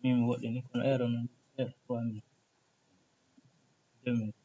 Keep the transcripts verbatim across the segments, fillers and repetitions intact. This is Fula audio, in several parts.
Min mi woɗɗini, kono eero noon seeɗa trois minutes. Deux minutes.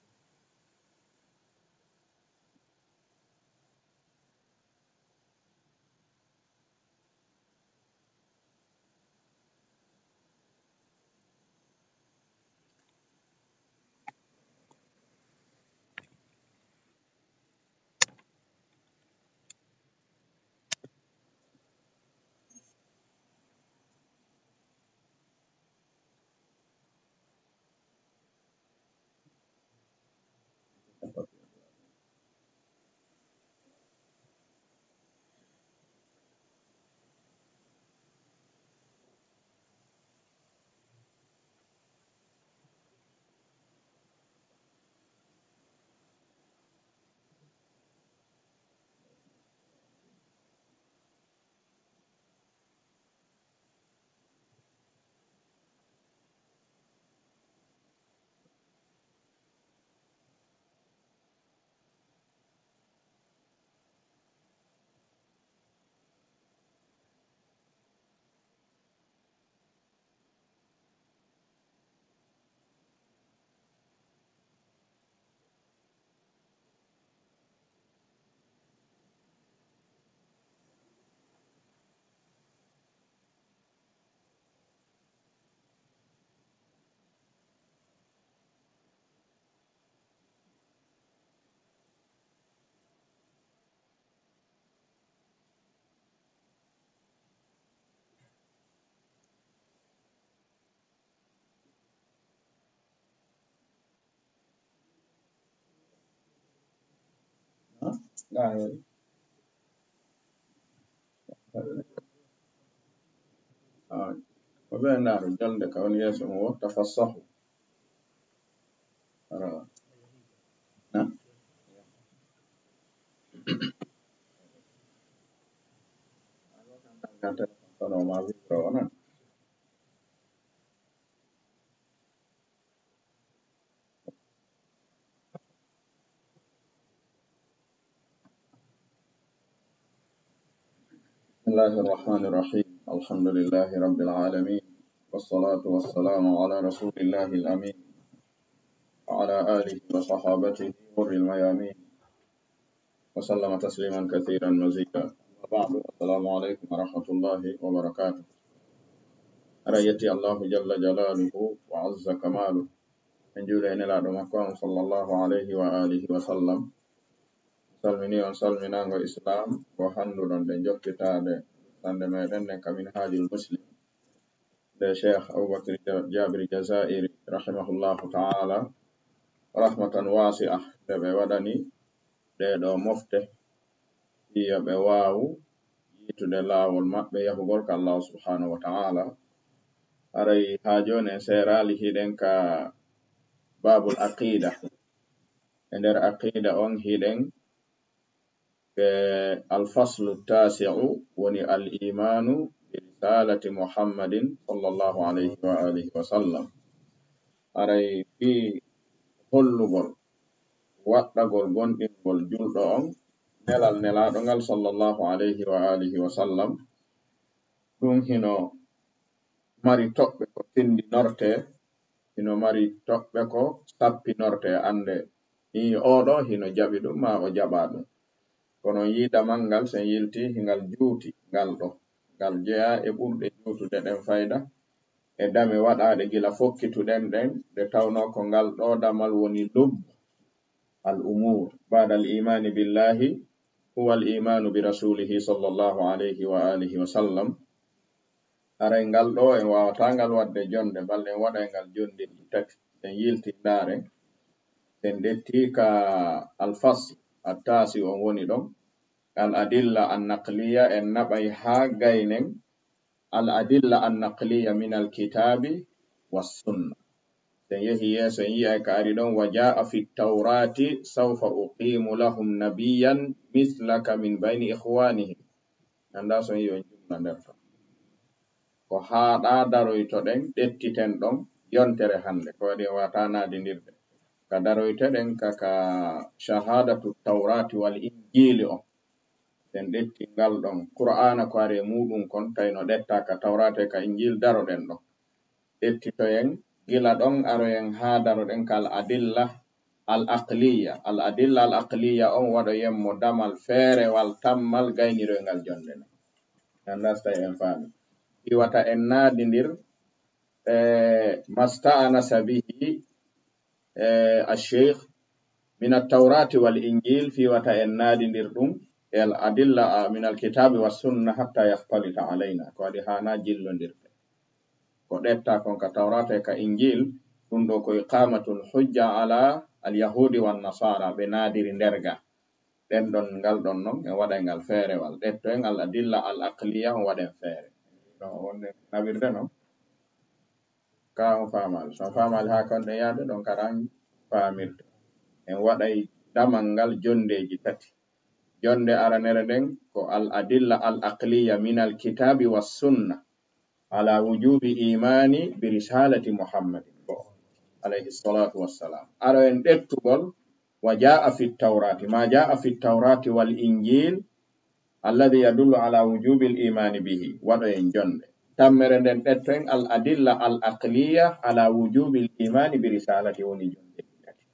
Ko ɓe ndaaru jolde ka woni yeeso mo woo, tafassahu. Ara. Na? Kono ma wipro o non. بسم الله الرحمن الرحيم. الحمد لله رب العالمين. والصلاة والسلام على رسول الله الأمين. وعلى آله وصحابته غر الميامين. وسلم تسليما كثيرا مزيدا. أما بعد. السلام عليكم ورحمة الله وبركاته. Ara yetti Allahu jalla jalaluhu wa azza kamalu. En juula e Nelaaɗo makko on sallallahu alayhi wa alihi wa sallam. Salmini on salminaango Islam, ko hannduɗon ɗe jokkitaade sannde meɗen nden ka Minhajul Muslim. Nde Cheikh Abubakar Ja-, Jabir Jazairi, rahimahullahu ta'ala, rahmatan wasi'a, nde ɓe waɗani ɗee ɗoo mofte, fii yo ɓe waawu yiitude laawol maɓɓe yahugol ka Allah subhanahu wa ta'ala. Haray haa jooni en seeraali hiɗen ka baabul aqida. E nder aqida on hiɗen e alfaslu taasi'u woni al imaanu bi risalati Muhammadin sallallahu alayhi wa alihi wa sallam. Haray fii hollugol, waɗɗagol, gomɗingol julɗo on, nelal Nelaaɗo ngal sallallahu alayhi wa alihi wa sallam, ɗum hino mari toɓɓe ko tindinortee, hino mari toɓɓe ko sappinortee, annde nii oo ɗoo hino jaɓi ɗum, maa o jaɓaa ɗum. Kono yii damal ngal, sen yiltii, hingal juuti, ngal ɗoo. Ngal jeyaa e ɓurɗe juutude ɗen fayda, e dame waɗaaɗe gila fokkituɗen ɗen, nde tawnoo ko ngal ɗoo damal woni lubbu al umuur. Ba'da al imaani billahi, huwa al imaanu bi rasulihi sallallahu alayhi wa alihi wa sallam. Haray ngal ɗoo en waawataa ngal waɗde jonnde, balɗe en waɗay ngal jonnde tati. En yilti ndaaren, en ɗetti ka alfasl attaasi on woni ɗon. Al adilla an naqliya, en naɓay haa gaynen al adilla an naqliya min al kitaabi was sunna. Sen yehi yeeso, en yi'ay ka ari ɗon, "Wa jaa'a fi tawrati, sawfa uqimu lahum nabiyyan mislaka min bayni ikhwanihim." Anndaa so on yi'i on jumla nder ton. Ko haaɗaa daroytoɗen, ɗettiten ɗon yontere hannde. Ko waɗi en waawataa naadindirde. Ka daroyteɗen ka, ka shahadatu tawrati wal injili on. Sen ɗetti ngal ɗon. Qur'aana ko ari e muuɗum kon, tawi no ɗettaa ka tawrata e ka injil, daroɗen ɗon. ƴettitoyen gila ɗon, aroyen haa daroɗen ka al adilla al aqliya. Al adilla al aqliya on waɗoyen mo damal feerewal tammal gayniroyngal jonde nden. Understand, en faami? Iwata en naadindir, eh, masta'anasa bihi, eh, al-Sheikh min at-Tawrati wal Injil, fii wata en naadindir ɗum e al adilla, ah, min al-kitabi was sunna hatta yakhtalita alayna. Ko waɗi haana jillondirde. Ko ɗetta kon ka Tawrata e ka Injil, ɗum ɗo ko iqamatul hujja ala al-yahudi wan nasara, ɓe naadiri nder ga. Ɗen ɗon, ngal ɗon non, en waɗay ngal feerewal. Ɗetto en al adilla al aqliya, on waɗen feere. Ɗon wonde naɓirde non. Ka on faamaali. So on faamaali haa kon ɗen yaade ɗon, karan faamirde. En waɗay damal ngal jondeeji tati. Jonde aranere nden ko al adilla al aqliya min al kitabi was sunna ala wujubi imani bi risalati Muhammadin, bo, alayhi salatu wassalam. Aro en ɗettugol wa jaa fi tawrati, ma jaa fi tawrati wal injil, alladhi yadullu ala wujubil imani bihi. Waɗo en jonde. Tammere nden ɗetto en al adilla al aqliya ala wujubil imani bi risalati, woni jonde tati.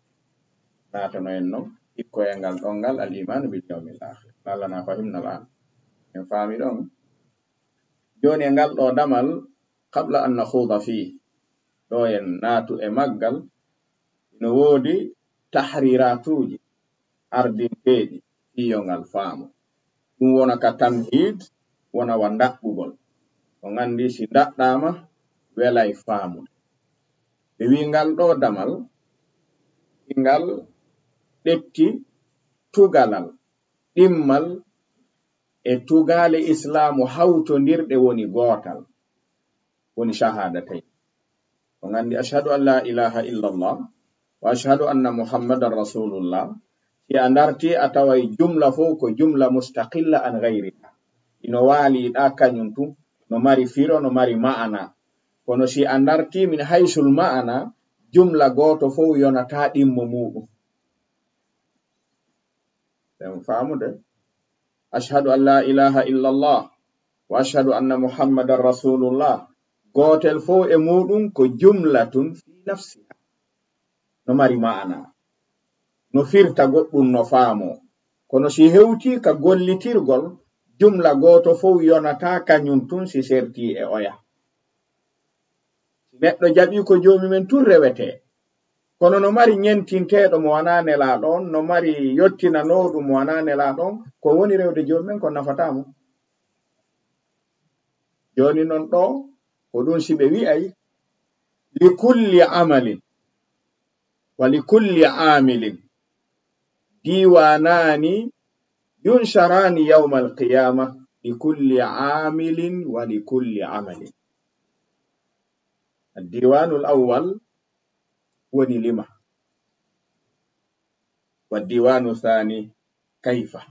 Naatono en non ikkoyal ngal ɗon ngal al imanu bil yawmil akhir. Lalla na fahimna al an. En faami ɗon. Joni e ngal ɗo damal, qabla an nakhuda fi, ɗo en naatu e maggal, no woodi tahriratuuji ardinteeɗi fii yo ngal faamu. Ɗum wona ka tamhiid, wona wa ndaɗɗugol. On anndi si ndaɗɗaama, welay faamude. Ɓe wi'i ngal ɗo damal, ngal ɗetti tugalal, ɗimmal e tugaale islaamu hawtondirɗe woni gootal, woni shahaadatayn. On anndi, ashhadu an la ilaha illallah wa ashhadu anna Muhammadan rasulullah. Si a ndarti, a taway jumla fow ko jumla mustaqilla an gayriha. Ino waali ɗa kañum tun, no mari firo, no mari ma'ana. Kono si a ndarti min haysul ma'ana, jumla gooto fow yonata ɗimmo muuɗum. En faamude. Ashhadu an la ilaha illallah wa ashhadu anna Muhammadan rasulullah. Gootel fow e muuɗum ko jumlatun fi nafsiha. No mari ma'ana. No firta goɗɗum, no faamo. Kono si hewti ka gollitirgol, jumla gooto fow yonata kañum tun si serti e oya. Si neɗɗo jaɓi ko joomi men tun rewete. Kono no mari ñentinteeɗo mo wanaa nelaaɗo on, no mari yottinanooɗo mo wanaa nelaaɗo on, ko woni rewde joomi men ko nafataa mo. Jooni non ɗo, ko ɗum si ɓe wi'ay, li kulli amalin wa li kulli amilin, diiwaanaani yunsharaani yawmal qiyaama, li kulli amilin wa li kulli amalin. Addiiwaanul awwal woni lima. Wa diiwaanu saani kayfa.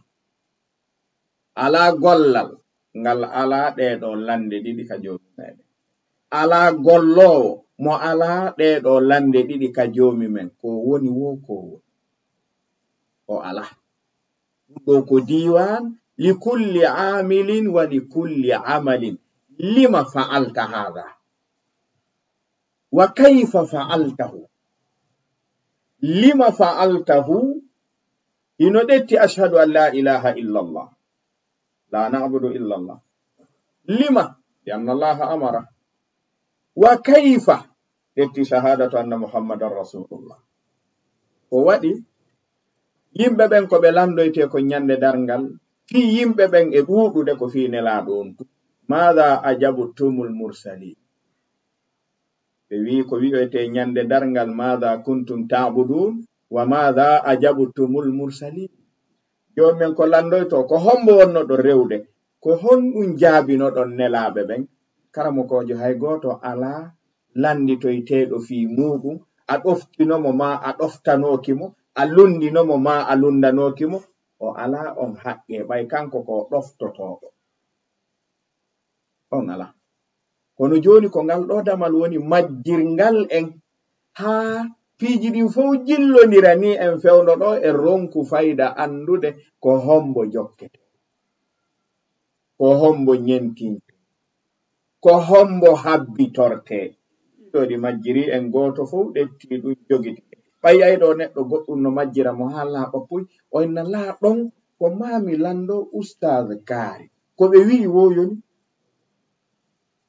Alaa gollal ngal alaa ɗee ɗoo lannde ɗiɗi ka joomi meɗen. Alaa golloowo mo alaa ɗee ɗoo lannde ɗiɗi ka joomi men. Ko woni woo ko woni. O alaa. Ɗum ɗoo ko diiwaan, li kulli aamilin wa li kulli amalin. Lima fa'alta haadha? Wa kayfa fa'altahu? Lima fa'altahu? Ino ɗetti ashhadu an la ilaha illallah. La na'budu illallah. Lima? Li anna Allaha amara. Wa kayfa? Ɗetti shahadatu anna Muhammadan rasulullah. Ko waɗi yimɓe ɓen ko ɓe landoyte ko ñande darngal, fii yimɓe ɓen e ɗuuɗude ko fii nelaaɗo on tun. Maada ajabtumul mursalin? Ɓe wi'i ko wi'oyte ñande darngal, maada kuntum ta'budun wa maada ajabtumul mursalin? Joomi men ko landoyto, ko hombo wonnoɗon rewde? Ko honɗum jaabinoɗon nelaaɓe ɓen? Karamokoojo, hay gooto alaa lannditoyteeɗo fii muuɗum. A ɗoftino mo maa a ɗoftanooki mo, a lunndino mo maa a lunndanooki mo. O alaa on haqqee, ɓay kanko ko o ɗoftotooɗo. On alaa. Kono jooni ko ngal ɗoo damal woni majjirngal en, haa piiji ɗin fow jillondira, ni en fewndo ɗoo, en ronku fayda anndude ko hombo jokkete, ko hombo ñentinte, ko hombo habbitorte. ɗo ɗi majjiri en gooto fof ɗetti ɗum jogiti. Ɓay ay ɗo neɗɗo goɗɗum no majjira mo haa laaɓa puy, o inna laa ɗon ko maami lanndo ustaaz kaari. Ko ɓe wi'i wo yoni?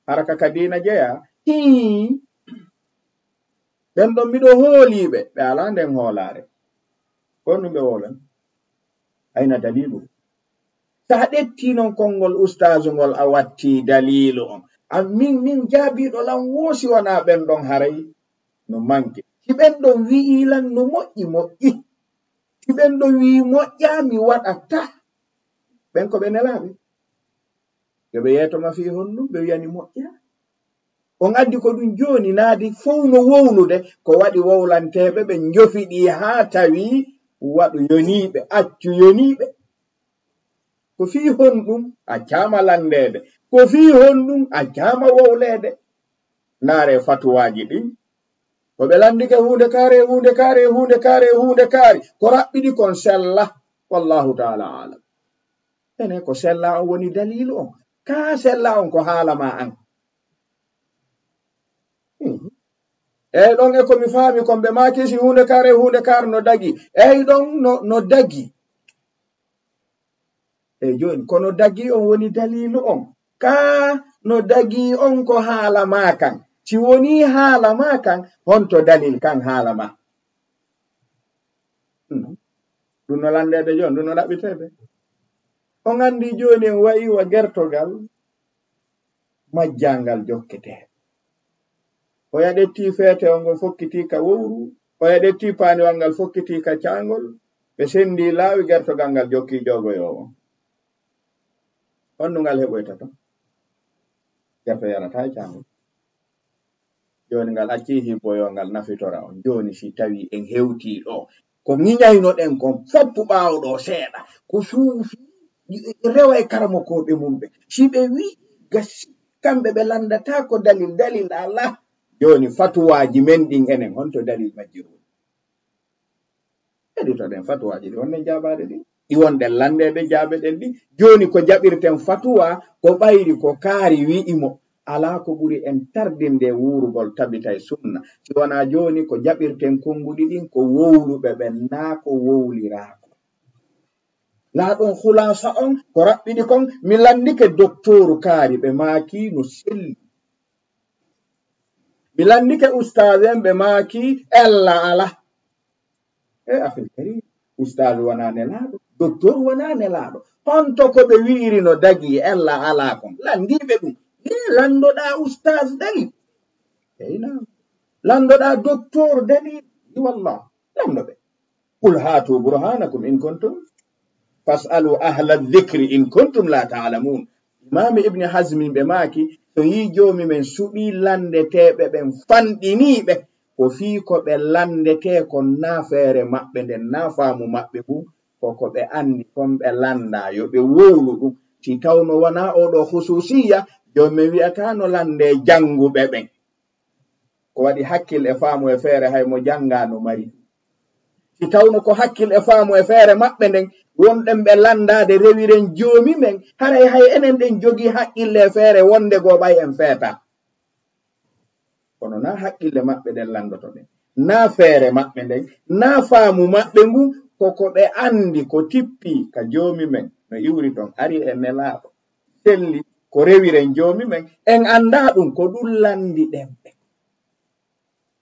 Hara ka ka diina jeyaa? Hii. Ɓen ɗon miɗo hoolii ɓe, ɓe alaa nden hoolaare. Ko honɗum ɓe wowlan? Ayna daliilu? Sa ƴettii non konngol ustaazu ngol a wattii daliilu on. A min, min jaabiiɗo lan woo si wanaa ɓen ɗon haray no manke. Si ɓen ɗon wi'ii lan no moƴƴi, moƴƴi. Si ɓen ɗon wi'ii moƴƴaa, mi waɗataa. Ɓen ko ɓe nelaaɓe. Yo ɓe yeeto ma fii honɗum ɓe wi'ani moƴƴaa. On addi ko ɗum jooni naadi fow no wowlude, ko waɗi wowlanteeɓe ɓe njofiɗi haa tawi waɗu yoniiɓe, accu yoniiɓe. Ko fii honɗum accaama lanndeede? Ko fii honɗum accaama wowleede? Ndaaree fatuwaaji ɗin. Ko ɓe lanndike huunde kaare, huunde kaare, huunde kaare, huunde kaari. Ko raɓɓiɗi kon sella. Wallahu taala alam. Ene ko sella on woni daliilu on. Kaa sella on ko haala ma an. Mhm. Eyi ɗon e ko mi faami kon ɓe maaki si huunde kaare, huunde kaare no dagi. Eyi ɗon no, no dagi. Eyi jooni, kono dagi on woni daliilu on. Kaa no dagi on ko haala ma kan. Si wonii haala ma kan, honto dalil kan haala ma? Mhm. Ɗum no lanndeede jooni, ɗum no ɗaɓɓiteede. On anndi jooni en wa'i wa gertogal majjangal jokkete. Oya ɗetti feete on ngol fokkiti ka wowru, oya ɗetti paaniwal ngal fokkiti ka caangol, ɓe sendi laawi gertogal ngal jokki jogoyo on. Honɗum ngal heɓoyta ton? Gerto yarata e caangol. Jooni ngal accii hibboyo ngal nafitora on. Jooni si tawi en hewtii ɗo, ko ŋiñaynoɗen kon foppu ɓaawo ɗo seeɗa, ko suufi rewa e karamokooɓe mum ɓe. Si ɓe wi gasi, kamɓe ɓe lanndata ko dalil, dalil alaa. Jooni fatuwaaji men ɗin enen, honto dalil majji woni? Heɗitoɗen fatuwaaji ɗi wonɗen jaabaade ɗi. Ɗi wonɗen lanndeede jaabeɗen ɗi. Jooni ko jaɓirten fatuwa ko ɓayri ko kaari wi'i mo. Alaa ko ɓuri en tardinde wuurugol tabita e sunna. Si wanaa jooni ko jaɓirten konnguɗi ɗin ko wowluɓe ɓen naa ko wowliraako. Naa ɗon hulaasa on ko raɓɓiɗi kon mi lanndike doktooru kaari ɓe maaki no selli. Mi lanndike ustaazu en ɓe maaki ella alaa. E afil kari, ustaazu wanaa nelaaɗo, doktor wanaa nelaaɗo. Honto ko ɓe wi'iri no dagi ella alaa kon? Lanndiiɓe ɗum. Hee, lanndoɗaa ustaazu dalil? Eyi naam. Lanndoɗaa doktor dalil? I wallah. Lanndo ɓe. Qul haatu burhanakum in kuntum. Fas'alu ahla dhikri in kuntum la ta'lamun. Imaami Ibni Hazmin ɓe maaki, so yii joomi men suɓii lanndeteeɓe ɓen fanɗiniiɓe, ko fii ko ɓe lanndetee kon naa feere maɓɓe nden, naa faamu maɓɓe ngun, ko ko ɓe anndi kon ɓe lanndaa, yo ɓe wowlu ɗum. Si tawno wanaa oo ɗoo husuusiyya, joomi men wi'ataa no lanndee jannguɓe ɓen. Ko waɗi hakkil e faamu e feere hay mo janngaa no mari. Si tawno ko hakkil e faamu e feere maɓɓe nden, wonɗen ɓe lanndaade rewiren joomi men, haray hay enen ɗen jogii haqqille e feere wonde goo ɓay en feetaa. Kono naa haqqille maɓɓe ɗen lanndoto ɗen, naa feere maɓɓe nden, naa faamu maɓɓe ngun, ko ko ɓe anndi ko tippii ka joomi men no iwri ton, ari e nelaaɗo, selli ko rewiren joomi men, en anndaa ɗum, ko ɗum lanndiɗen ɓe.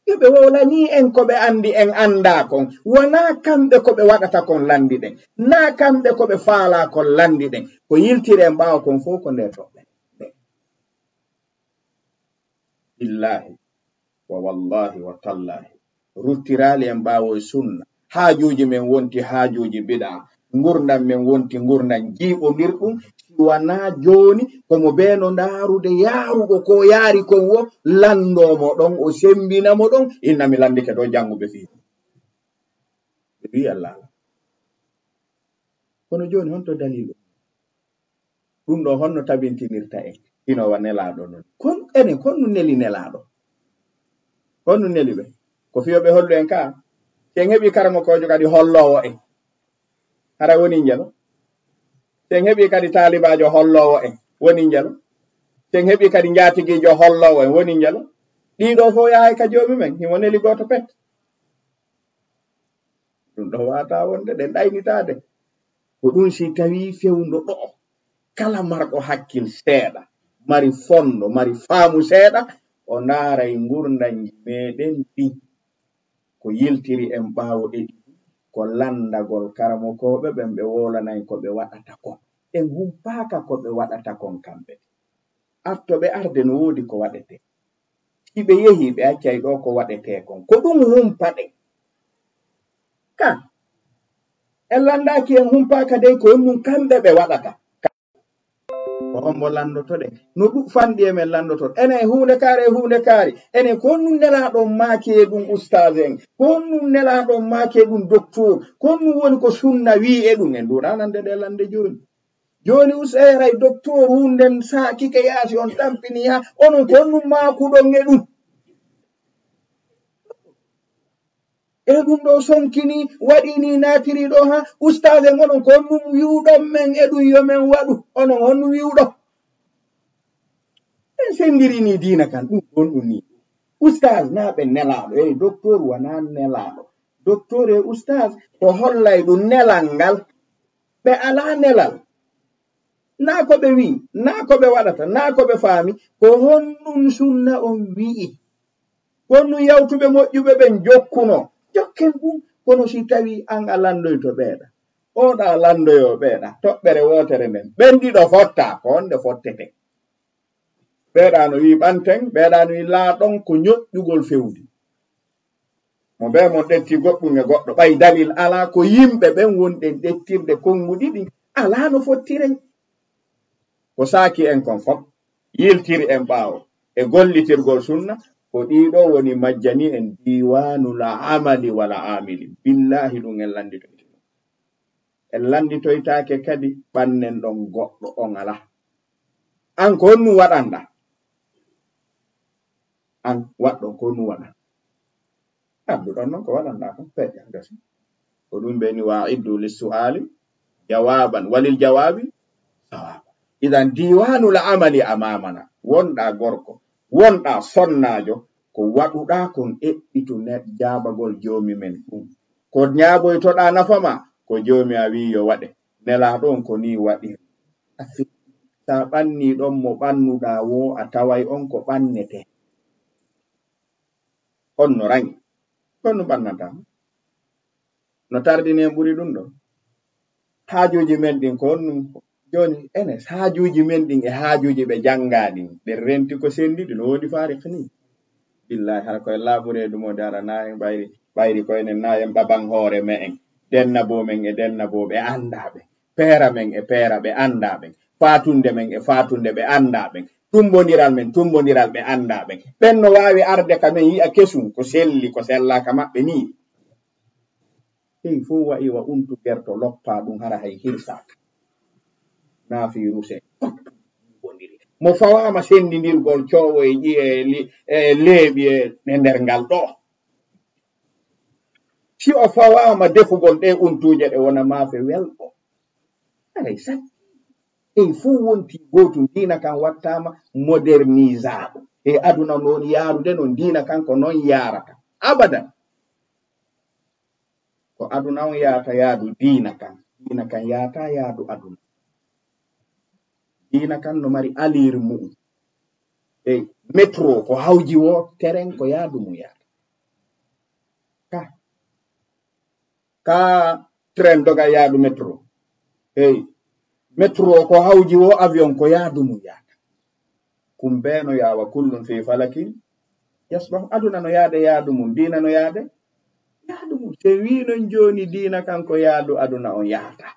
Yo ɓe wowlanii en ko ɓe anndi en anndaa kon, wanaa kamɓe ko ɓe waɗata kon lanndiɗen, naa kamɓe ko ɓe faalaa kon lanndiɗen, ko yiltiri en ɓaawo kon fow ko nder toɓɓe. Billaahi wa wallaahi wa tallaahi, ruttiraali en ɓaawo e sunna. Haajuuji men wonti haajuuji bidaa, ngurndan men wonti ngurndan jiiɓondirɗum, si wanaa jooni ko mo bee no ndaarude yaaruɗo ko yaari kon wo lanndoo mo ɗon, o semmbina mo ɗon, inna mi lanndike ɗo jannguɓe fii. Ɓe wi'i Allah. Kono jooni honto daliilu? Ɗum ɗo honno tabintinirta en? Hino wa nelaaɗo non. Kon, enen, kon ɗum neli nelaaɗo? Kon ɗum neli ɓe? Ko fiyo ɓe hollu en ka? Si en heɓi karamokoojo kadi holloowo en, hara woni njelo? Si en heɓi kadi taalibaajo holloowo en, woni njelo? Si en heɓi kadi njaatigiijo holloowo en, woni njelo? Ɗiɗo fof yahay ka joomi men, himo neli gooto pet. Ɗum ɗo wata wonde ɗe ɗaynitaade. Ko ɗum si tawi fewndo ɗo, kala marɗo hakkil seeɗa, mari fondo, mari faamu seeɗa, o ndaaray ngurndanji meɗen ɗi. Ko yiltiri en ɓaawo e ɗiɗi, ko lanndagol karamokooɓe ɓen, ɓe wowlanay ko ɓe waɗata kon. En humpaaka ko ɓe waɗata kon kamɓe. Arto ɓe arde no woodi ko waɗetee. Si ɓe yehi, ɓe accay ɗo ko waɗetee kon. Ko ɗum humpaɗen. Ka, en lanndaaki, en humpaaka dey, ko ɗum kamɓe ɓe waɗata. Ko hombo lanndotoɗen? No ɗum fanɗi e men lanndotoɗen. Enen e huunde kaari, e huunde kaari. Enen ko honɗum nelaaɗo maaki e ɗum ustaas en? Ko honɗum nelaaɗo maaki e ɗum doktoor? Ko honɗum woni ko sunna wii e ɗum? En ɗuuɗaa nande ɗe lannde jooni. Jooni ustaas e ray doktoor huunde saakike yaasi on tampini haa. Onon ko honɗum maakuɗon e ɗum? E ɗum ɗo sonkini, waɗi ni, naatiri ɗo haa ustaas en, onon ko honɗum wi'uɗon men e ɗum yo men waɗu? Onon honɗum wi'uɗon? En senndirini diina kan, ɗum honɗum ni? Ustaas na ɓe nelaaɗo, e doktoor wona nelaaɗo. Doktoor e ustaas ko hollay ɗum nelal ngal. Ɓe alaa nelal. Na ko ɓe wi'i, na ko ɓe waɗata, na ko ɓe faami, ko honɗum sunna on wi'i? Ko honɗum yawtuɓe moƴƴuɓe ɓen jokkuno? Jokken ɗum, kono si tawi an a lanndoyto ɓeeɗa, oɗa lanndoyo ɓeeɗa, toɓɓere wootere nden, ɓen ɗiɗo fotta, ko honde fottete? Ɓeeɗa no wi'i ɓanten, ɓeeɗa no wi'i laaɗon, ko ñoƴƴugol fewndi. Mo bee mon ɗetti goɗɗum e goɗɗo, ɓay dalil alaa, ko yimɓe ɓen wonɗen ɗettirde konnguɗi ɗin, alaa no fottiren. Ko saaki en kon fof, yiltiri en ɓaawo e gollitirgol sunna, ko ɗiɗo woni majjani en diiwaanul amali wala amili. Billaahi ɗum en lannditoytino. En lannditoytaake kadi ɓannen ɗon goɗɗo on alaa. An ko honɗum waɗanɗa? An waɗɗo ko honɗum waɗan? Adduɗon non ko waɗanɗa kon, peƴƴa gasi. Ko ɗum ɓe ni wa iddu lis su'ali jawaban walil jawabi sawaba. Idan diiwaanul amali amamana. Wonɗa gorko, wonɗa sonnaajo, ko waɗuɗa kon eɓɓitu ne jaabagol joomi men ɗum. Ko ñaaboytoɗa nafa ma, ko joomi a wi'i yo waɗe. Nelaaɗo on ko ni waɗiri. Sa ɓanni ɗon mo ɓannuɗa wo, a taway on ko ɓannete. On no rangi. Kon no ɓannata. No tardini en ɓuri ɗum ɗo. Haajuuji men ɗin ko honɗum? Jooni, ene, haajuuji men ɗin e haajuuji ɓe janngaa ɗin, ɗe renti ko senndi, ɗi no woodi faariq ni. Billahi, hara koye laaɓu reedu mo dara na en ɓayri, ɓayri ko enen na en ɓaban hoore me'en. Dennaboo men e dennaboo ɓe anndaa ɓe. Peera men e peera ɓe anndaa ɓen. Faatunde men e faatunde ɓe anndaa ɓen. Tummbondiral men, tummbondiral ɓe anndaa ɓen. Ɓen no waawi arde ka men yi'a kesum, ko selli, ko sellaaka maɓɓe nii. Ɗin fof wa'i wa untu gerto loppaa ɗum hara hay hirsaaka. Naafi ruse. Mo fawaama senndindirgol coowo e ƴi'e e li-, e leeɓi e, e nder ngal ɗo. Si o fawaama defugol ɗe untuuje ɗe wona maafe welɗo. Aray satti. Ɗin fof wonti gootum. Diina kan wattaama modernisaaɗo. E aduna noon yaarude noon diina kan ko noon yaarata. Abadan. Ko aduna on yaata yaadu diina kan. Diina kan yaata yaadu aduna. Diina kan no mari alir mu'um. Ey, metro ko hawji wo, teren ko yaadu mum yaata. Ka. Ka tren doga yaadu metro. Ey, metro ko hawji wo, avion ko yaadu mum yaata. Kum bee no yaawa, kullun fi falakin yasbahu. Aduna no yaade yaadu mum, diina no yaade yaadu mum. Se wi non jooni diina kan ko yaadu aduna on yahata.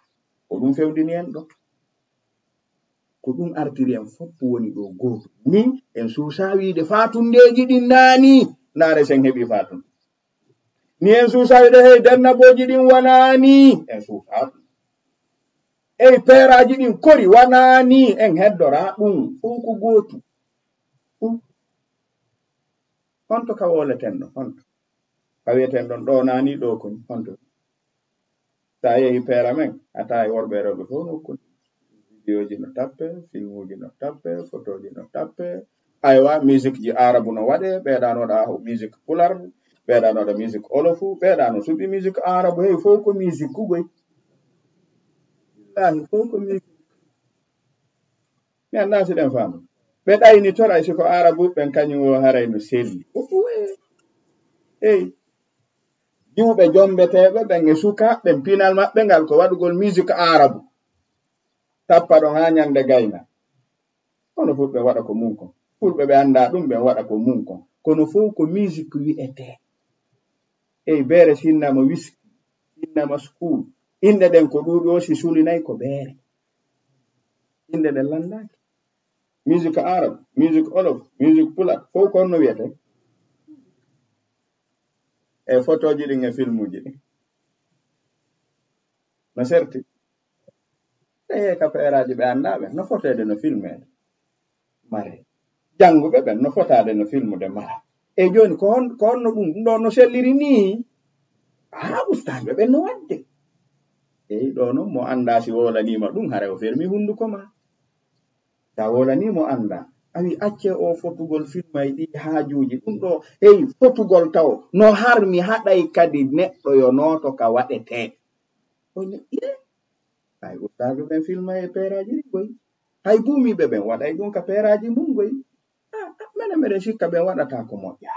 Ko ɗum fewndini en ɗo. Ko ɗum artiri en fof woni ɗo gooto. Ni en suusa wiide faatundeeji ɗin naani, naare sen heɓi faatunde. Ni en suusa wiide hey dennabooji ɗin wanaani, en suusa ɗum. Ey peeraaji ɗin kori wanaani, en heddora ɗum. Fof ko gootu. Fof. Honto ka wooletenɗo? Honto? Ka wi'eten ɗon ɗo naani ɗo kon? Honto? Sa yehi peera men, a tawi worɓe e rewɓe fof nokkude. Vidéoji no tappe, filmuji no tappe, photoji no tappe, Aywa, musique ji arabu no waɗe, ɓeeɗa no waɗa musique pular, ɓeeɗa no waɗa musique olofu, ɓeeɗa no suɓi musique arabu, hey, fof ko musique kugoy. Billahi, fof ko musique. Mi anndaa si ɗen faamu. Ɓe ɗaynitora si ko arabu ɓen kañum o haray no selli. Uwe. Hey. Jiwɓe jombeteeɓe ɓen e suka ɓen, pinal maɓɓe ngal ko waɗugol musique arabu. Tappa ɗon haa ñande gayna. Kono fof ɓe waɗa ko mum kon. Fulɓe ɓe anndaa ɗum, ɓe waɗa ko mum kon. Kono fof ko musique wi'etee. Ey, beere sinnama wiski, sinnama school. Inɗe ɗen ko ɗuuɗi o si sulinay ko beere. Inɗe ɗen lanndaaki. Musique arabe, musique olof, musique pular, fof ko honno wiyetee? E fotooji ɗin e filmuuji ɗin. No serti? Ɓe yehi ka peeraaji ɓe anndaa ɓe, no foteede no filmeede. Mare. Jannguɓe ɓen no fotaade no filmude mara. E jooni, ko hon-, ko honno ɗum, ɗum ɗo no selliri nii? Haa ustaaɓe ɓen no waɗde. Eyi, ɗo non mo anndaa si wolaniima ɗum, hara o fermi hunnduko ma. Sa wolanii mo anndaa. A wi, accee o fotugol filmay ɗi haajuuji. Ɗum ɗo, hey, fotugol taw. No harmi haɗay kadi neɗɗo yo nooto ka waɗetee. O ne, ye? Hay ustaaɓe ɓen filmay e peeraaji ɗi koy. Hay guumiiɓe ɓen waɗay ɗum ka peeraaji mum koy. Ah, ah, mene, mene sikka ɓen waɗata ko moƴƴa.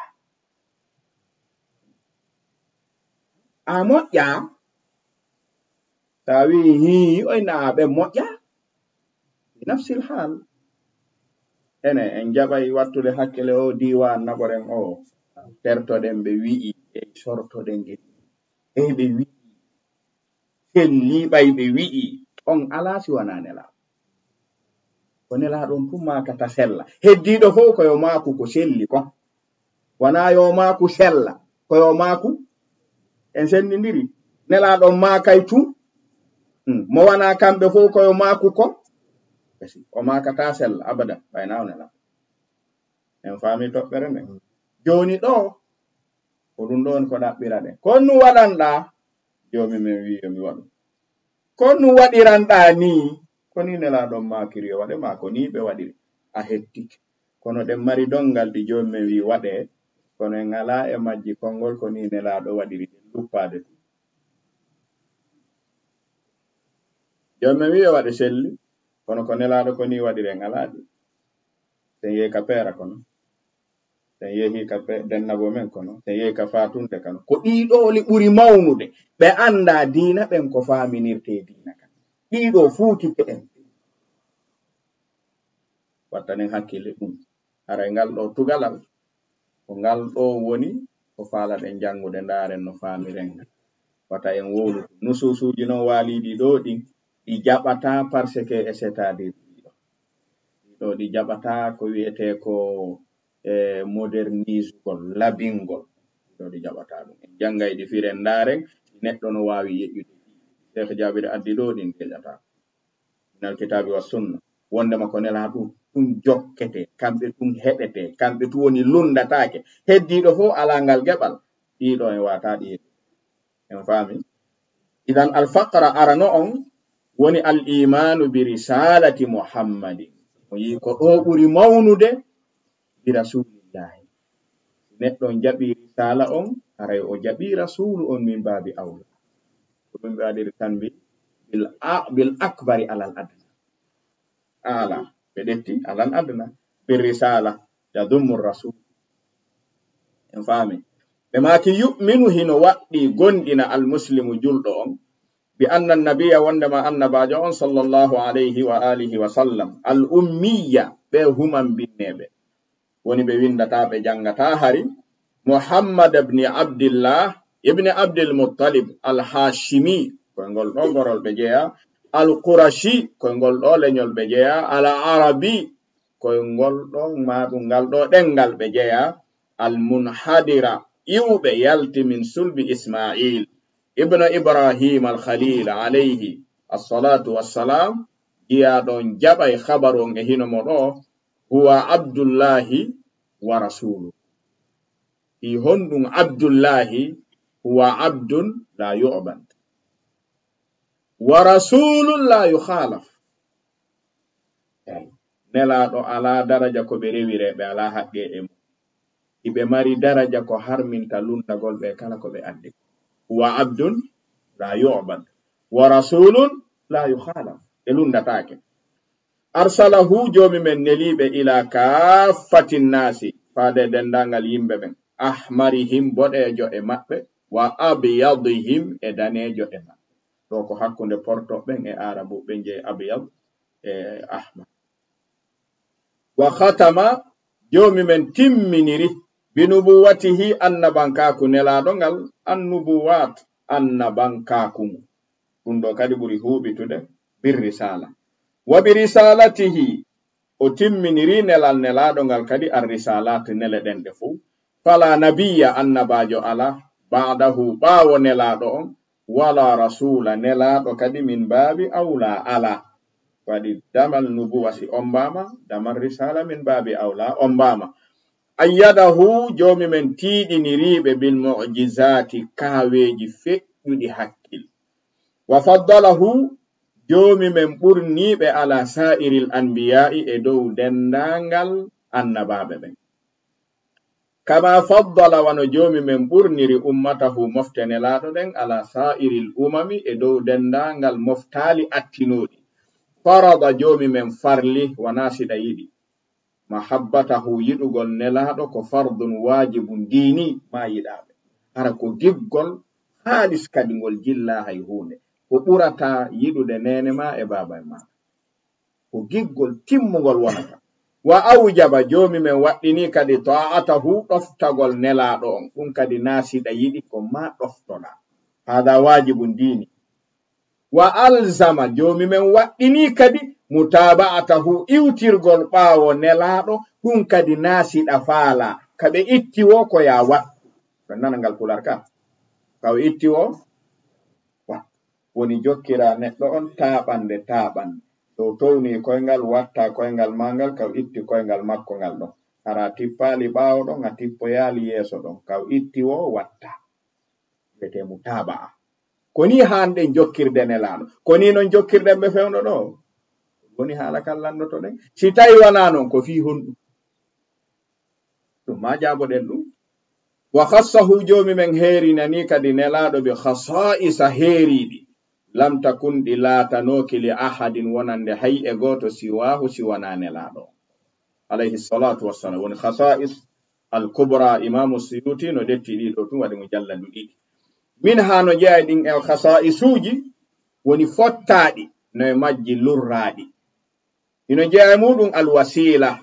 A moƴƴa? Sa wi, hii, oy na ɓe moƴƴa? Bi nafsil haal. Ene, en jaɓay wattude hakkile o diiwaan naɓoren o. Tertoɗen ɓe wi'i, e sortoɗen e, e ɓe wi'i. Selli ɓay ɓe wi'i, on alaa si wanaa Nelaaɗo. Ko Nelaaɗo on tun maakata sella. Heddiiɗo fof ko yo maaku ko selli kon. Wanaa yo maaku sella, ko yo maaku en senndindiri. Nelaaɗo on maakay tun. Hmm. Mo wanaa kamɓe fof ko yo maaku kon. Kasi o maakataa sella abada, ɓay na o Nelaaɗo. En faami toɓɓere nden. Jooni ɗo, ko ɗum ɗo woni ko ɗaɓɓiraɗen. Ko honɗum waɗanɗaa? Joomi men wi'i yo mi waɗu. Ko honɗum waɗiranɗaa nii? Ko nii Nelaaɗo on maakiri yo waɗe, maa ko nii ɓe waɗiri. A hettike. Kono ɗen mari donngal ɗi Joomi men wi'i waɗee, kono en alaa e majji konngol ko nii Nelaaɗo waɗiri ɗen luppaade ɗum. Joomi men wi'i yo waɗe selli, kono ko Nelaaɗo ko nii waɗiri en alaa ɗi. Sen yehi ka peera kono. Sen yehi ka pe-, dennabo men kono. Sen yehi ka faatunde kono. Ko ɗii ɗoo li ɓuri mawnude. Ɓe anndaa diina ɓen ko faaminirtee diina kan. Ɗii ɗoo fuutike en. Wattanen hakkille ɗum. Haray ngal ɗoo tugalal, ko ngal ɗoo woni ko faalaɗen janngude, ndaaren no faamiren ngal. Wata en wowlu ɗum. Nusuusuuji non waaliiɗi ɗoo ɗin, ɗi jaɓataa parce que e c'est-à-dire ɗii ɗoo. Ɗii ɗoo ɗi jaɓataa ko wi'etee ko, e, modernisugol, labingol. Ɗii ɗoo ɗi jaɓataa ɗum. En janngay ɗi firen ndaaren, neɗɗo no waawi yeƴƴude ɗi. Cheikh Jaabir addi ɗoo ɗin, geƴataa. Minal kitaabi wa sunna, wondema ko Nelaaɗo tun jokkete, kamɓe tun heɗete, kamɓe tun woni lunndataake. Heddiiɗo fof alaa ngal geɓal, ɗii ɗoo en waata ɗi heɗi. En faami? Idan alfaqara arano on woni al imaanu bi risalati Muhammadin. O yii ko ɗoo ɓuri mawnude bi rasulillahi. Si neɗɗo on jaɓii risaala on, haray o jaɓii rasuulu on min baabi awla. Ko ɗum ɓe waɗiri tanbi bil a-, bil akbari alal adna. Ala, ɓe ɗetti alal adna. Bil risaala, yadummu rasul. En faami. Ɓe maaki yu'minu hino waɗɗi gomɗina al muslimu julɗo on. Bi anna nabiyya wondema annabaajo on sallallahu alayhi wa alihi wa sallam. Al ummiyya, ɓe human binneeɓe. Woni ɓe winndataa, ɓe janngataa hari. Muhammad ibni Abdillah, ibni Abdil Muttalib, al Hashimi, ko e ngol ɗoo gorol ɓe jeyaa, al Qurashi, ko e ngol ɗoo leñol ɓe jeyaa, al Arabi, ko e ngol ɗoo, maa ɗum ngal ɗoo ɗenngal ɓe jeyaa, al Munhadira, iwɓe yalti min sulbi Ismail, ibnu Ibrahim al Khalil, alayhi assalatu wassalam, jiyaaɗo on jaɓay khabaru on e hino mo ɗoo, huwa Abdullahi wa rasuluhu. Fii honɗum Abdullahi? Huwa abdun la yu'bad. Wa rasulun la yukhalaf. Eyi. Nelaaɗo alaa daraja ko ɓe rewiree, ɓe alaa haqqee e mum. Iɓe mari daraja ko harminta lunndagol ɓe kala ko ɓe addi. Huwa abdun la yu'bad, wa rasulun la yukhalaf. Ɓe lunndataake. Arsalahu, Joomi men neliiɓe, ila kaaffati nnaasi, faade denndaangal yimɓe ɓen. Ahmarihim, boɗeejo e maɓɓe, wa abyadihim, e daneejo e maɓɓe. Ɗo ko hakkunde porto ɓen e aarabu ɓen, je abyad e ahmar. Wa khatama, Joomi men timminiri, bi nubuwatihi, annabankaaku Nelaaɗo ngal, annubuwat, annabankaaku mum. Ɗum ɗo kadi ɓuri huuɓitude, bir risala. Wa bi risalatihi, o timminiri nelal Nelaaɗo ngal kadi, ar risalat, nele ɗen ɗe fow. Fala nabiyya, annabaajo alaa, ba'dahu, ɓaawo Nelaaɗo on, wala rasula, Nelaaɗo kadi min baabi awla alaa. Waɗi damal nubuwa si ombaama, damal risala min baabi awla ombaama. Ayyadahu, Joomi men tiiɗiniriiɓe bil mu'jizaati, kaaweeji feƴƴuɗi hakkil. Wa faddalahu, Joomi men ɓurniiɓe ala sa'iril anbiya'i, e dow denndaangal annabaaɓe ɓen. Kama faddala, wano Joomi men ɓurniri ummatahu, mofte Nelaaɗo ɗen, ala sa'iril umami, e dow denndaangal moftaali attinooɗi. Farada, Joomi men farli, wa nasiɗa yiɗi. Mahabbatahu, yiɗugol Nelaaɗo, ko fardun waajibun diini, ma yiɗaaɓe. Hara ko giggol haalis kadi ngol jillaa hay huunde. Ko ɓurata yiɗude neene ma e baaba ma. Ko giggol timmungol wonata. Wa awjaba, Joomi men waɗɗini kadi ta'atahu, ɗoftagol Nelaaɗo on. Ɗum kadi nasiɗa yiɗi ko ma ɗoftoɗa. Hada waajibun diini. Wa alzama, Joomi men waɗɗini kadi mutaba'atahu, iwtirgol ɓaawo Nelaaɗo, ɗum kadi nasiɗa faala. Ka ɓe itti wo ko ya waɗ. Ko nana ngal pular ka. Ka o itti wo, wa. Woni jokkira neɗɗo on taaɓande, taaɓande. So towni koyngal, watta koyngal ma ngal, ka o itti koyngal makko ngal ɗon. Hara tippaali ɓaawo ɗon, a tippoyaali yeeso ɗon. Ka o itti wo, watta. Wiyetee mutaaba'a. Ko nii haanɗen jokkirde Nelaaɗo. Ko nii non jokkirɗen ɓe fewndo ɗo. Woni haala kan landotoɗen. Si tawi wanaa non, ko fii honɗum? Ɗum ma jaaboɗen ɗum. Wa khassahu, Joomi men heerinani kadi Nelaaɗo bi khasa'isa heeriiɗi. Lam takun, ɗi laatanooki, li ahadin, wonande hay e gooto, siwaahu, si wanaa Nelaaɗo. Alayhi salatu wassalam. Woni khasa'is al kubra, Imaamu Suyuti no detti ɗi ɗo tun, waɗi mujalladu ɗiɗi. Min haa no jeyaa ɗin e khasa'isuuji, woni fottaaɗi, no e majji lurraaɗi. Hino jeyaa e muɗum al wasila,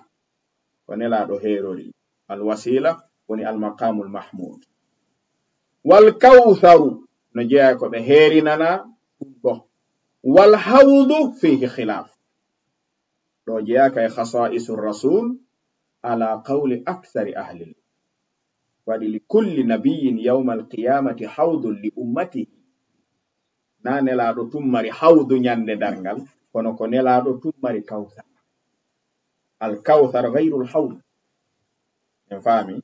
ko Nelaaɗo heerori. Al wasila woni al maqamul mahmud. Wal kawtharu, no jeyaa ko ɓe heerinana ɗum ɗo. Wal hawdu fihi khilaf. Ɗo jeyaaka e khasa'isu rasul ala qawli akthari ahli. Waɗi li kulli nabiyyin yawmal qiyamati hawdun li ummatihi. Na Nelaaɗo tun mari hawdu ñande darngal, kono ko Nelaaɗo tun mari kawsar. Al kawsar gayrul hawd. En faami?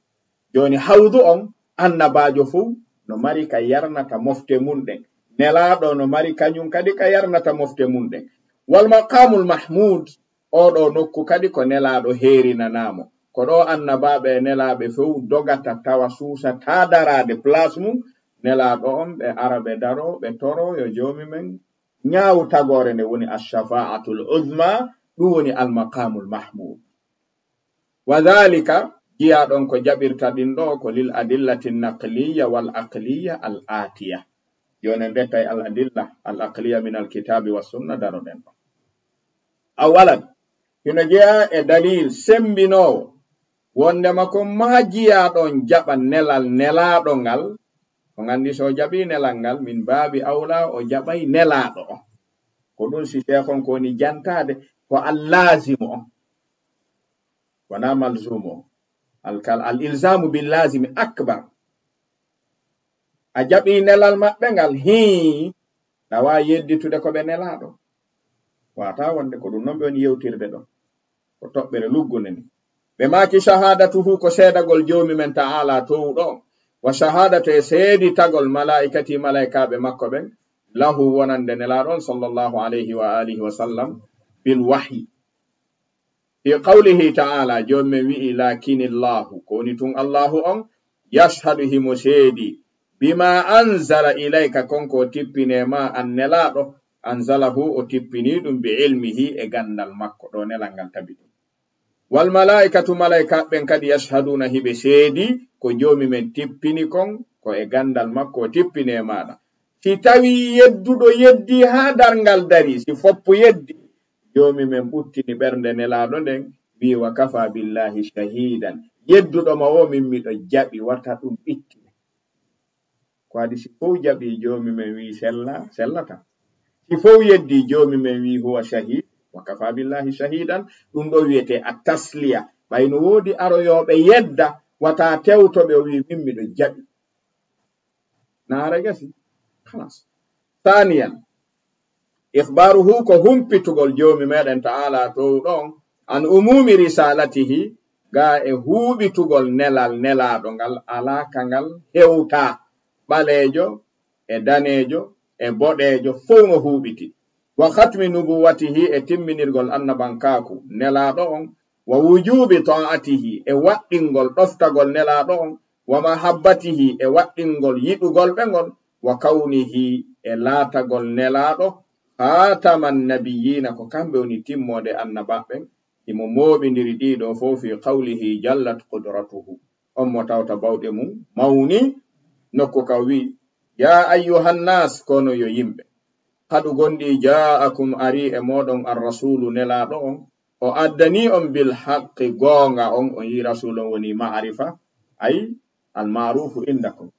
Jooni hawdu on, annabaajo fow no mari ka yarnata mofte mun ɗen. Nelaaɗo no mari kañum kadi ka yarnata mofte mun ɗen. Wal maqamul mahmud, oo ɗoo nokku kadi ko Nelaaɗo heerinanaa mo. Ko ɗoo annabaaɓe e nelaaɓe fow dogata tawa suusataa daraade place mum. Nelaaɗo on, ɓe ara ɓe daroo, ɓe toroo yo Joomi men ñaawu tagoore nde woni ash-shafa'atul uzma, ɗum woni al-maqamul mahmud. Wa dhalika, jiyaa ɗon ko jaɓirta ɗin ɗoo ko lil adillati naqliya wal aqliya al atiya. Jooni en ɓettay al adilla al aqliya min al kitabi was sunna, daroɗen ɗon. Awalan, hino jeyaa e dalil sembinoowo wondema ko maa jiyaa ɗon jaɓa nelal Nelaaɗo ngal, on anndi so o jaɓii nelal ngal, min baabi awla o jaɓay Nelaaɗo on. Ko ɗum si Sheikh on ko woni jantaade ko al laazimu on. Wonaa malzumu on. Al, kal, al ilzamu bil lazimi akbar. A jaɓii nelal maɓɓe ngal, hii, na waawi yedditude ko ɓe nelaaɗo. Waataa wonde ko ɗum non ɓe woni yewtirde ɗon. Ko toɓɓere luggunde ni. Ɓe maaki, shahadatuhu ko seedagol Joomi men ta'ala toowuɗo on. Wa shahadatu e seeditagol malaa'ikati malaa'ikaaɓe makko ɓen. Lahu wonande nelaaɗo on sallallahu alayhi wa alihi wa sallam bil wahyi. Fi qawlihi ta'ala, Joomi men wi'i, "Lakinillahu," ko woni tun Allahu on, "yashhadu," himo seedi, "bima anzala ilayka," kon ko tippine ma an Nelaaɗo, "anzalahu," o tippini ɗum, "bi ilmihi," e gandal makko, ɗo nelal ngal tabiti. "Wal malaikatu," malaikaaɓe ɓen kadi, "yashhaduna," hiɓe seedi ko Joomi men tippini kon, ko e gandal makko o tippine maɗa. Si tawi yedduɗo yeddi haa darngal dari, si foppu yeddi, Joomi men ɓuttini ɓernde Nelaaɗo nden, wi'i, "Wa kafa billahi shahidan." Yedduɗo ma o, min miɗo jaɓi, wata ɗum ittine. Ko adi si fow jaɓi, Joomi men wi'i, "Sella," sellata. Si fow yeddi, Joomi men wi'i, "Huwa shahid, wa kafa billahi shahidan." Ɗum ɗo wi'ete at-tasliya. Ɓay no woodi aroyooɓe yedda, wata tewtoɓe, o wi'i, "Min miɗo jaɓi." Naara gasi. Khalas. Thaniyan, ikhbaruhu, ko humpitugol Joomi meɗen ta'ala towɗo on, an umumi risalatihi, ga e huuɓitugol nelal Nelaaɗo ngal, alaaka ngal hewta, ɓaleejo e daneejo e boɗeejo fow no huuɓiti. Wa khatmi nubuwatihi, e timminirgol annabankaaku Nelaaɗo on, wa wujubi ta'atihi, e waɗɗingol ɗoftagol Nelaaɗo on, wa mahabbatihi, e waɗɗingol yiɗugol ɓe ngol, wa kawnihi, e laatagol Nelaaɗo, khataman nabiyina, ko kamɓe woni timmoode annabaaɓe, himo mooɓindiri ɗiɗo fow fi qawlihi jallat qudratuhu. On mo tawta bawɗe mum mawni nokku ka o wi'i, "Ya ayyuhan nas," kono yo yimɓe. "Qad gonɗi ja'akum," ari e mooɗon, "ar-rasulu," Nelaaɗo on, o addani on, "bil haqqi," goonga on, on yi Rasul on woni ma'rifa, ay al-ma'rufu indakum.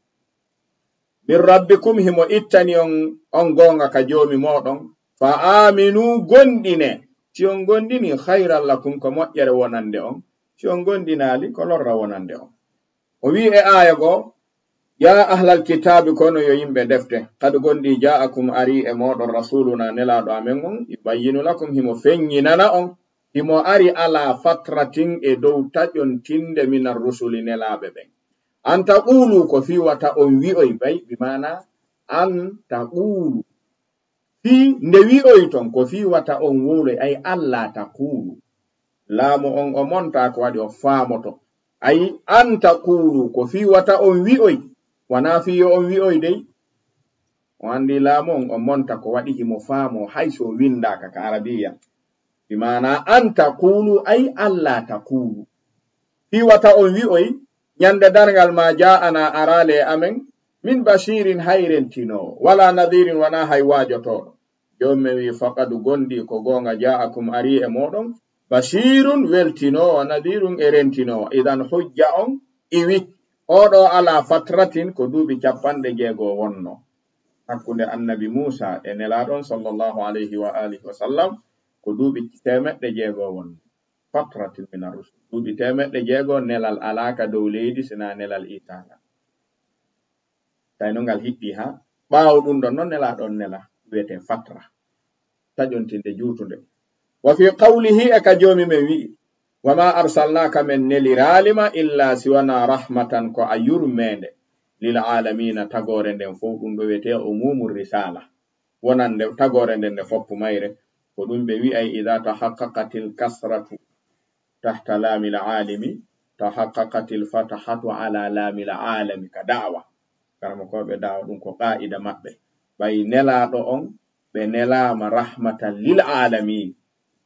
"Min rabbikum," himo ittani on, on goonga ka Joomi mooɗon, "fa aminu," gonɗine. Si on gonɗini, "khayran lakum," ko moƴƴere wonande on. Si on gonɗinaali, ko lorra wonande on. O wi'i e aaya goo, "Ya ahlal kitaabi," kono yo yimɓe defte, "qad gonɗi ja'akum," ari e mooɗon, "rasuluna," Nelaaɗo amen on, "yubayyinu lakum," himo feññinana on, himo ari ala fatratin, e dow taƴontinde, "minar rusuli," Nelaaɓe ɓen. "An taqulu," ko fii wata on wi'oy, bay, bi maana, "an taqulu," fii nde wi'oyton, ko fii wata on wowloy, ay, "alla taqulu." Laamu on o monta, ko waɗi o faamoto. Ay, "an taqulu," ko fii wata on wi'oy, wanaa fii yo on wi'oy dey. O anndi laamu on o monta, ko waɗi himo faamoo, hay so o winndaaka ka Arabiya. Bi maana, "an taqulu," ay, "alla taqulu." Fii wata on wi'oy, ñande darngal, "ma ja'ana," araali e amen, "min bashirin," hay rentinoowo, "wala nadhirin," wanaa hay waajotooɗo. Joomi men wi'i, "Faqad," gonɗi ko goonga, "ja'akum," ari e mooɗon, "bashirun," weltinoowo, "nadhirun," e rentinoowo. Idan hujja on iwi. Oɗo ala fatratin, ko duuɓi capanɗe jeego wonno hakkunde annabi Muusa e Nelaaɗo on, sallallahu alayhi wa alihi wa sallam, ko duuɓi teemeɗɗe jeego wonno. Fatratin min ar-rusul. Duuɓi teemeɗɗe jeego nelal alaaka dow leydi, sina nelal iitaangal. Tawi no ngal hiɓɓi haa ɓaawo ɗum ɗon non Nelaaɗo on nela, wi'etee fatra, taƴontinde juutunde. Wa fi qawlihi, e ka Joomi men wi'i, "Wa ma arsalnaaka," men neliraali ma, "illa," si wanaa, "rahmatan," ko a yurmeende, "lil aalamiina," tagoore nden fow. Ɗum ɗo wi'etee umumu risala, wonande tagoore nden nde foppu mayre. Ko ɗum ɓe wi'ay, "Idha tahaqqaqatil kasratu tahta laamil aalimi, tahaqqaqatil fatahatu ala laamil aalami," ka da'awa. Karamokooɓe da'awa, ɗum ko qaa'ida maɓɓe. Ɓay Nelaaɗo on, ɓe nelaama rahmatan lil aalamiin.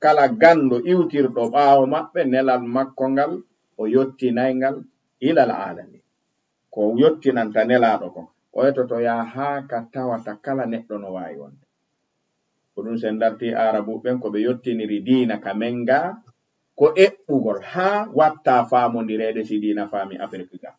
Kala ganndo iwtirɗo ɓaawo maɓɓe, nelal makko ngal, o yottinay ngal ilal aalamiin. Ko yottinanta Nelaaɗo kon, o etoto yaa haa ka tawata kala neɗɗo no waawi wonde. Ko ɗum, sen dartii Aarabuɓe ɓen, ko ɓe yottiniri diina ka men gaa, ko eɓɓugol haa watta faamondireede si diina faami Afrik gaa.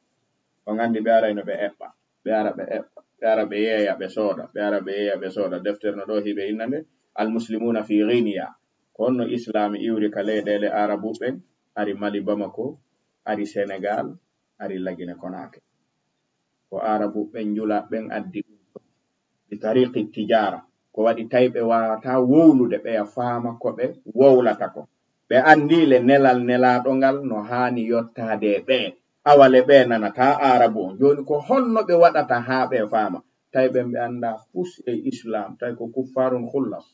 On anndi ɓe arayno ɓe eɓɓa, ɓe ara ɓe eɓɓa, ɓe ara ɓe yeeya ɓe sooda, ɓe ara ɓe yeeya ɓe sooda. Deftere no ɗoo hiɓe inna nde Al Muslimuna fi Ghinya. Ko honno Islaam iwri ka leyɗeele Aarabuɓe ɓen, ari Mali Bamako, ari Senegaal, ari Lagine Konaake. Ko Aarabuɓe ɓen njulaaɓe ɓen addi ɗum ɗoo. Bi tariqi tijaara. Ko waɗi tawi ɓe waawataa wowlude ɓeya faama ko ɓe wowlata kon. Ɓe anndii le nelal Nelaaɗo ngal no haani yottaade e ɓee. Awa le ɓee nanataa Aarabu on. Jooni ko honno ɓe waɗata haa ɓee faama? Tawi ɓen ɓe anndaa fus e Islaam, tawi ko kuffaarun khullas.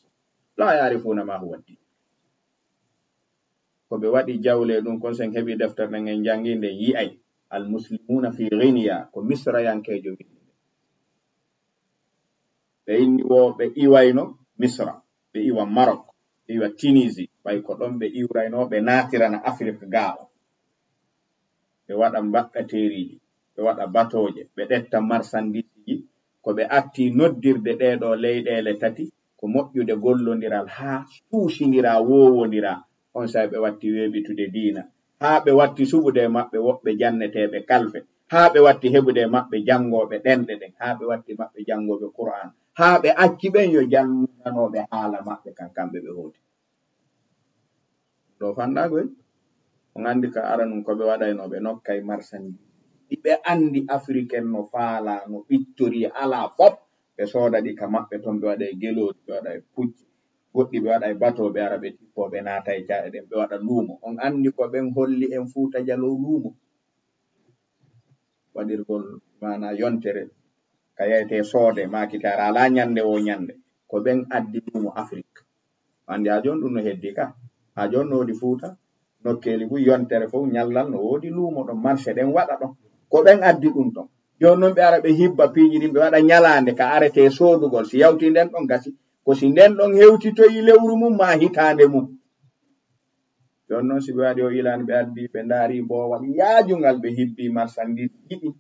Laa yaarifuuna maa huwa diin. Ko ɓe waɗi jawle ɗum kon, sen heɓi deftere nden en janngi nden yi'ay. Al muslimuna fi ghiniya, ko misrayankeejo windi. Ɓe inni wo ɓe iwayno Misra, ɓe iwa Marok, ɓe iwa Tunisie, ɓay ko ɗon ɓe iwrayno ɓe naatirana Afrik gaawo. Ɓe waɗa mbaɗɗateeriiji, ɓe waɗa batooje, ɓe ɗetta marsandiisiji. Ko ɓe atti noddirde ɗee ɗoo leyɗeele tati, ko moƴƴude gollondiral haa cuusindira, woowondira. On say ɓe watti weeɓitude diina, haa ɓe watti suɓude e maɓɓe woɓɓe janneteeɓe kalfe, haa ɓe watti heɓude e maɓɓe janngooɓe ɗenɗe ɗen, haa ɓe watti maɓɓe janngooɓe Qur'aan, haa ɓe acci ɓen yo jannganooɓe haala maɓɓe kan, kamɓe ɓe hooti. Ɗo fanɗaago en, on anndi ka aranun ko ɓe waɗayno, ɓe nokkay marsandiiji ɗi ɓe anndi Afriken no faalaa, no ɓittori, alaa fop, ɓe sooda ɗi ka maɓɓe ton, ɓe waɗa e gelooɗi, ɓe waɗa e pucci, goɗɗi ɓe waɗa e bato, ɓe ara ɓe tippo, ɓe naata e caɗeele ɗen, ɓe waɗa luumo. On anndi ko ɓen holli en Fuuta Jaloo luumo? Waɗirgol maana yontere ka yeyete soode, maakitaare alaa ñannde wo ñannde. Ko ɓen addi luumo Afrik. Anndi haa jooni ɗum no heddi ka. Haa jooni no woodi Fuuta, nokkeeli buy yontere fof ñallal no woodi luumo ɗon, marché ɗen waɗa ɗon. Ko ɓen addi ɗum ton. Jooni non ɓe ara ɓe hibba piiji ɗin, ɓe waɗa ñalaande ka arete soodugol. Si yawti nden ɗon gasi, ko si nden ɗon hewtitoyi lewru mum maa hitaande mum. Jooni non si ɓe waɗi o ilaani, ɓe addi, ɓe ndaari boowal yaajungal, ɓe hibbi marsandiiji ɗin.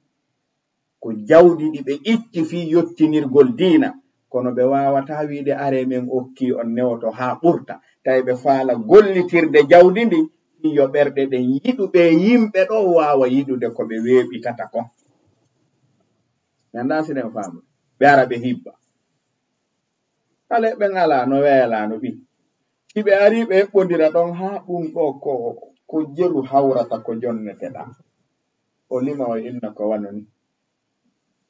Ko jawdi ɗi ɓe itti fii yottinirgol diina, kono ɓe waawataa wiide, "Aree men okki on newoto haa ɓurta." Tawi ɓe faala gollitirde jawdi ndin fii yo ɓerɗe ɗen yiɗu ɓee yimɓe ɗoo waawa yiɗude ko ɓe weeɓitata kon. Mi anndaa si ɗen faamu. Ɓe ara ɓe hibba. Kala ɓe ŋalaa no weelaa no ɓi. Si ɓe arii ɓe eɓɓondira ɗon haa ɗum ɗoo ko, ko jelu hawrata ko jonneteɗaa. O lima o inna ko wano ni.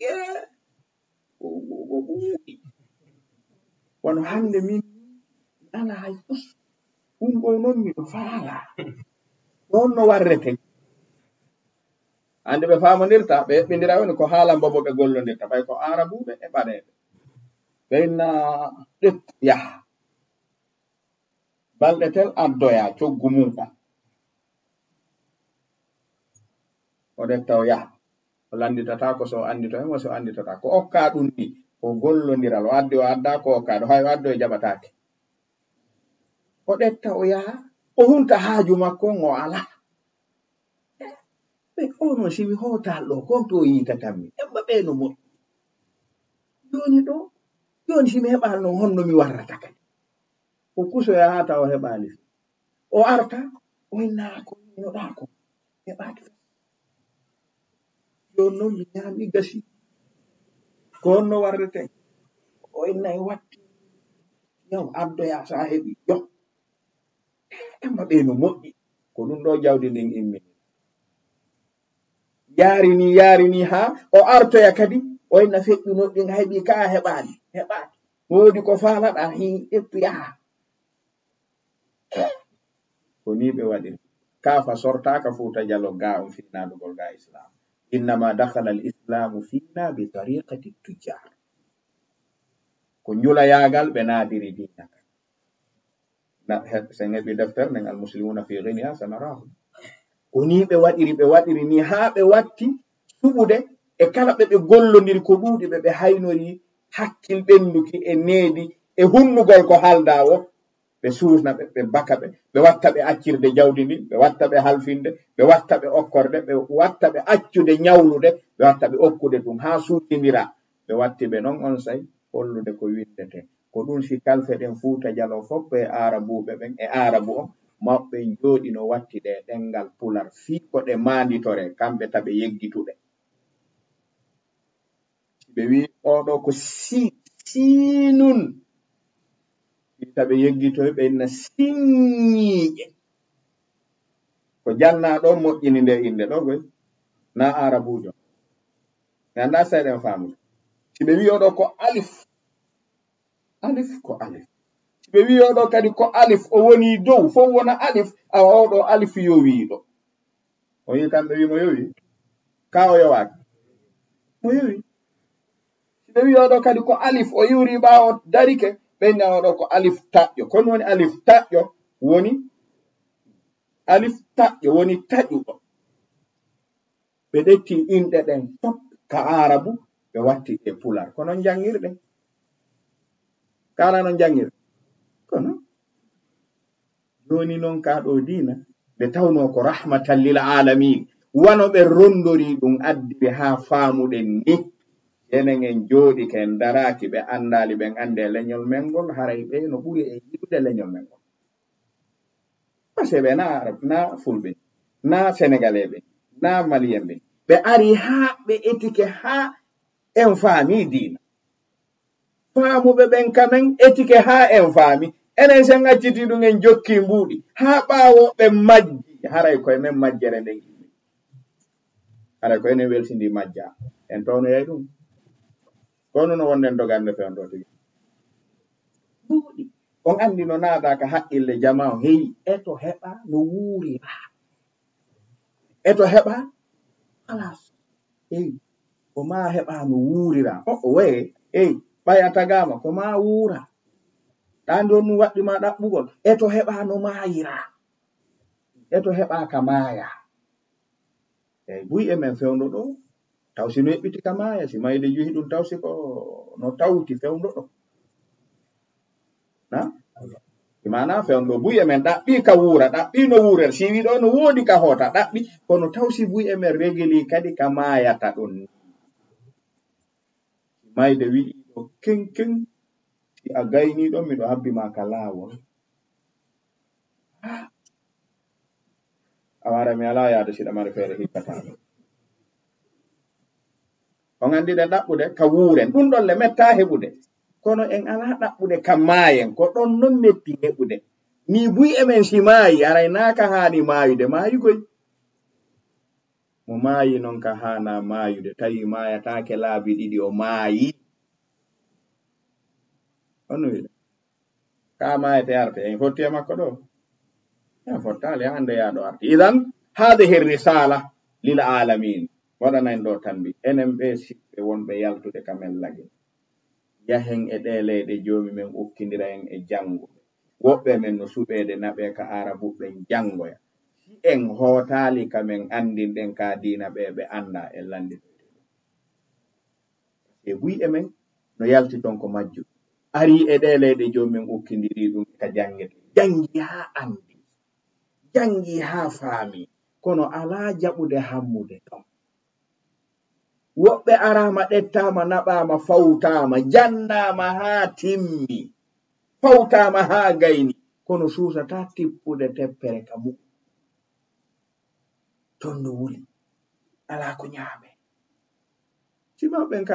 Yee, ko, ko, ko ɓuuɗi. Wano hannde min mi alaa hay fus. Ɗum ɗoo non miɗo faalaa. Ɗon no warrete. Hannde ɓe faamondirta, ɓe eɓɓindira woni ko haala mbobo ɓe gollondirta, ɓay ko aarabuɓe e ɓaleeɓe. Ɓe inna ɗettu yaha. Balɗe tel addoya coggu mum kan. O ɗetta o yaha. O lannditataa ko so o anndito en, o so annditataa. Ko okkaa ɗum ni, ko gollondiral. O addi, o addaa ko okkaa ɗo, hay o addo e jaɓataake. O ɗetta o yaha, o hunta haaju makko on, o alaa. Ɓe, o non si mi hootal ɗo, kon to o yiitatammi. Emma ɓe no moƴƴi. Jooni ɗo, jooni si mi heɓaali non, honno mi warrata kadi? O kusoya haa tawa o heɓaali. O arta, o inna ko inoɗaa ko. Heɓaaki. Jooni non mi ñaami gasi. Ko honno warrete? O inna e watti. Yaw, addoya sa heɓi. Yo. Emma ɓe no moƴƴi. Ko ɗum ɗo jawdi ndin immini. Yaari ni, yaari ni haa o artoya kadi. O inna feƴƴuno ɗin heɓi ka heɓaali. Heɓaaki. Woodi ko faalaɗaa hi ƴettu yaha. Ko ni ɓe waɗiri. Kaafa sortaaka Fuuta Jalo ga on fii naadugol ga Islam. Innama dakhala al-Islamu fiina bi tariqati tujjar. Ko ñulayaagal ɓe naadiri diina kan. Na, he, sen heɓi deftere nden, Al-Muslimuna fi Ghiniya, sanarahu. Ko ni ɓe waɗiri, ɓe waɗiri ni haa ɓe watti suɓude e kala ɓe ɓe gollondiri ko ɗuuɗi ɓe, ɓe haynori hakkil ɓenduki e needi e hunnugol ko haaldaa wo. Ɓe suusna ɓe, ɓe baka ɓe, ɓe watta ɓe accirde jawdi ndin, ɓe watta ɓe halfinde, ɓe watta ɓe okkorde, ɓe watta ɓe accude ñawlude, ɓe watta ɓe okkude ɗum haa suutindira. Ɓe watti ɓe non on say hollude ko winndete. Ko ɗum si kalfe ɗen Fuuta Jalo fof e Aarabuuɓe ɓen e Aarabu on, mawɓe ɓen jooɗi no watti ɗe ɗenngal Pular fii ko ɗe maanditore, kamɓe ta ɓe yeggituɗe. Si ɓe wii, "Oo ɗoo ko si-, siinun." Ita ɓe yeggitoy, ɓe inna sinñiiƴe. Ko jannaa ɗoo moƴƴini nde innde ɗoo koy. Na Aarabuujo. Mi anndaa si eɗen faamude. Si ɓe wii, "Oo ɗoo ko alif." Alif ko alif. Si ɓe wii, "Oo ɗoo kadi ko alif, o wonii dow, fof wona alif." Awa oo ɗoo alif yowii ɗo. O yii kamɓe wii mo yowi. Ka o yowaaki. Mo yowi. Si ɓe wii oo ɗoo kadi ko alif, o iwri ɓaawo darike, ɓe inna oo ɗoo ko alif taƴƴo. Ko ɗum woni alif taƴƴo? Woni Alif taƴƴo woni taƴuɗo. Ɓe ƴetti inɗe ɗen fop ka Aarabu, ɓe watti ɗe Pular. Ko non janngirɗen. Kala non janngirɗen. Kono jooni non ka ɗo diina, nde tawnoo ko rahmatan lil alamin, wano ɓe rondori ɗum, addi ɓe haa faamuɗen ni. Enen en jooɗike, en daraaki, ɓe anndaali, ɓen anndi e leñol men ngol, haray ɓe no ɓuri e yiɗude leñol men ngol. Parce que ɓe na Arab, na Fulɓe, na Sénégalais ɓe, na Malien ɓe. Ɓe ari haa ɓe etike haa en faami diina. Faamuɓe ɓen kamen etike haa en faami. Enen sen acciti ɗum en jokki mbuuɗi. Haa ɓaawo ɓe majji, haray koye men majjere nden. Haray ko enen welsindi majja. En townoyay ɗum. Kono no wonden dogande fewndo tigi. Mbuuɗi. On anndi no naata ka haqqille jamaa on. Hey, eto heɓa no wuurira. Eto heɓa, halas. Hey, ko ma heɓa no wuurira. O, o, waye, hey, ɓay a tagaama, ko ma wuura. Ɗan ɗon ɗum waɗɗi ma ɗaɓɓugol. Eto heɓa no maayira. Eto heɓa ka maaya. Eyi, buy e men fewndo ɗo, taw si no eɓɓiti ka maaya, si mayde juhi ɗum, taw si ko no tawti fewndo ɗo. Na? Imana fewndo buy e men ɗaɓɓi ka wuura, ɗaɓɓi no wuurer, si wi ɗo no woodi ka hoota, ɗaɓɓi, kono taw si buy e men regeli kadi ka maayata ɗon ni. Mayde wi'i ɗo ken ken, si a gayni ɗon, miɗo habbi ma ka laawol. A wara mi alaa yaade si ɗa mari feere hikkata ɗo. On anndi ɗen ɗaɓɓude ka wuuren. Ɗum ɗon le metta heɓude. Kono en alaa ɗaɓɓude ka maayen. Ko ɗon non metti heɓude. Ni buy e men si maayi, aray naaka haani maayude, maayugoy. Mo maayi non ka haana maayude, tawi maayataake laabi ɗiɗi, o maayi. On wiɗa. Ka maayete arte, en fotti e makko ɗo. En fottaali hande yaa ɗo arti. Idan, hadihi risala lil alamin. Waɗana en ɗo tambi. Enen ɓe siɓɓe wonɓe yaltude ka men lagel. Yahen e ɗe leyɗe joomi men ukkindira en e jannguɓe. Woɓɓe men no suɓeede naɓe ka Aarabuɓe janngoya. Si en hootaali ka men anndinɗen ka diina ɓe, ɓe annda en lanndinoyde ɗum. E buy e men no yalti ton ko majju. Ari e ɗe leyɗe joomi men ukkindiri ɗum ka jannge. Janngi haa anndi. Janngi haa faami. Kono alaa jaɓude hammude ton. Woɓɓe araama, ɗettaama, naɓaama, fawtaama, janndaama haa timmi, fawtaama haa gayni, kono suusataa tippude teppere ka mu'un. Ton no wuli, alaa ko ñaame. Sima ɓen kala